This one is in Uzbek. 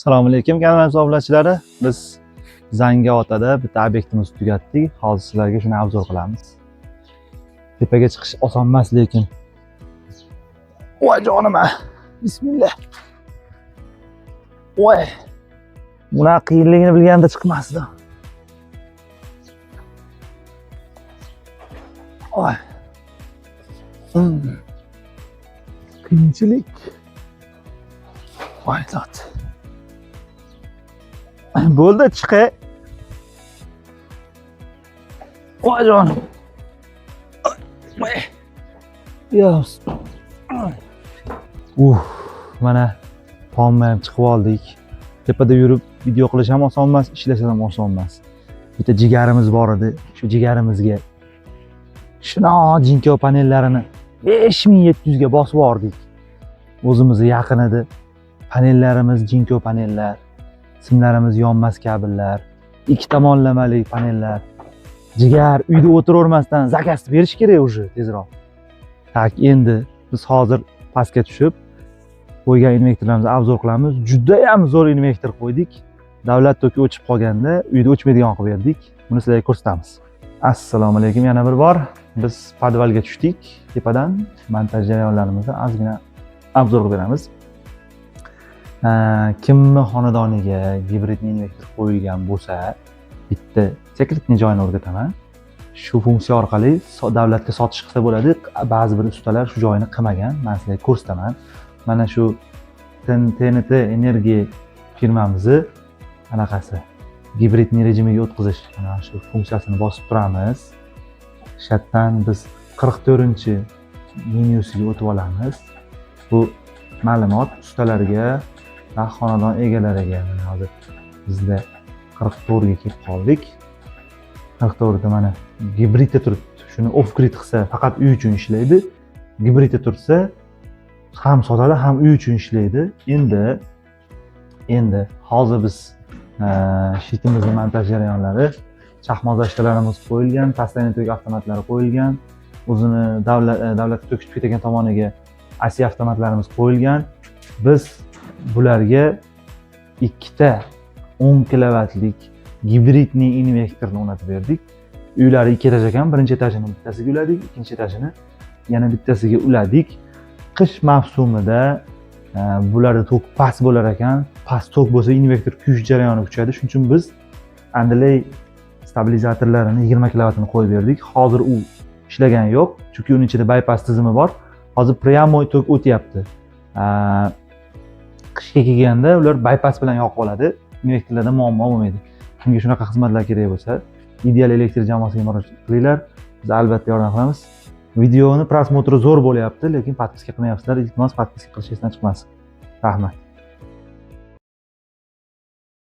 Assalomu alaykum, kanal obunachilari. Biz Zangiotada bitta obyektimizni tugatdik. Hozir sizlarga shuni обзор qilamiz. Tepaga chiqish oson emas, lekin. Voy jonim, a. Bismillah. Voy. Bunaqa qiyinligini bilganda chiqmasdim. Voy. Qiyinchilik. Voy zot. Bo'ldi, chiqay. Voy jonim. Voy. Yos. Mana tomni ham chiqib oldik. Tepada yurib video qilish ham oson emas, ishlash ham oson emas. Bitta jigarimiz bor edi. Shu jigarimizga shunaqa jinko panellarini 5700 ga bosib yubordik. O'zimizni yaqin edi. Panellarimiz jinko panellar, simlarimiz yonmas kabellar, ikki tomonlamali panellar. Jigar uyda o'tiravermasdan заказ berish kerak уже tezroq. Так, endi biz hozir pastga tushib qo'ygan invertorlarimizni обзор qilamiz. Juda ham zo'r invertor qo'ydik. Davlat toki o'chib qolganda uyda o'chmaydigan qilib berdik. Buni sizlarga ko'rsatamiz. Assalomu alaykum yana bir bor. Biz подвал ga tushdik. Tepadan montaj jarayonlarimizni ozgina обзор qilib beramiz. Kimni xonadoniga gibridniy invertor qo'yilgan bo'lsa, bitta секретный joyini o'rgataman. Shu funksiya orqali davlatga sotish qilsa bo'ladi. Ba'zi bir ustalar shu joyini qilmagan. Men sizlarga ko'rsataman. Mana shu TNT energiya firmamizni anaqasi gibridniy rejimiga o'tkazish, mana shu funksiyasini bosib turamiz. Shu yerdan biz 44-menyusiga o'tib olamiz. Bu ma'lumot ustalarga va xonadon egalariga. Mana hozir bizda 44 ga kelib qoldik. 44 da mana gibridda turibdi. Shuni off grid qilsa, faqat uy uchun ishlaydi. Gibridda tursa, ham sotadi, ham uy uchun ishlaydi. Endi hozir biz щит imizni montaj jarayonlari, chaqmoq защита larimiz qo'yilgan, постоянный tok avtomatlari qo'yilgan, o'zini davlatga tok tushib ketgan tomoniga ASI avtomatlarimiz qo'yilgan. Biz bularga ikkita 10 kilovatlik gibridniy invertorni o'rnatib berdik. Uylari ikki etaj ekan, birinchi etajini bittasiga uladik, ikkinchi etajini yana bittasiga uladik. Qish mavsumida bularda tok past bo'lar ekan. Past tok bo'lsa, invertor kuyish jarayoni kuchayadi. Shuning uchun biz Andley stabilizatorlarini 20 kilovatini qo'yib berdik. Hozir u ishlagani yo'q, chunki uning ichida bypass tizimi bor. Hozir прямой tok o'tyapti. Qishga kelganda ular bypass bilan yoqib oladi. Invertorlarda muammo bo'lmaydi. Kimga shunaqa xizmatlar kerak bo'lsa, Ideal Elektr jamoasiga murojaat qilinglar. Biz albatta yordam qilamiz. Videoni просмотр i zo'r bo'lyapti, lekin подписка qilmayapsizlar. Iltimos, подписка qilish esdan chiqmasin. Rahmat.